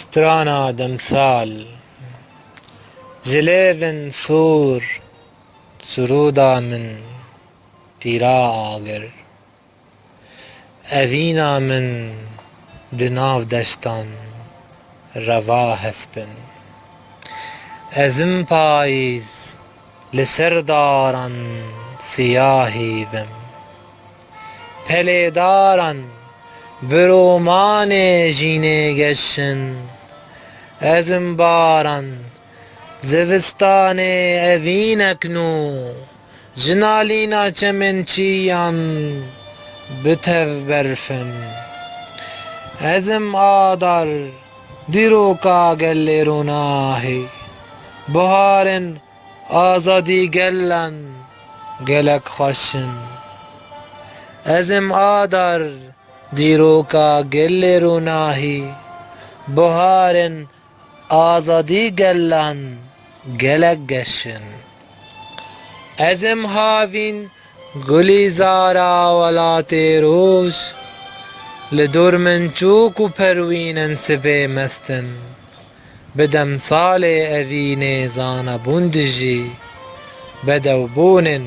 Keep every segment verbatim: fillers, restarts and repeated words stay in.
Strana demsal. Ji lêvin sor, surûda min tîra agir. Evîna min di nav deştan reva hespin. Ez im payîz, li ser daran siyahî bim. Pelêdaran bi romanê jînê geşin. Ez im baran, zivistanê evînek nû, ji nalîna çemên çiyan bi tev berfin. Ez im adar, dîroka gelê rûnahî, buharên azadî gelan gelek xweş in. Ez im adar, dîroka gelê rûnahî, buharên azadî gelan gelek geş in. Ez im havîn gulîzara welatê roj, li dor min çûk û perwînên sibê mest in. Bi demsalê evînê zanebûn dijî, bedewbûnên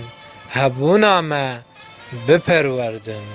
hebûna me biperwerdin.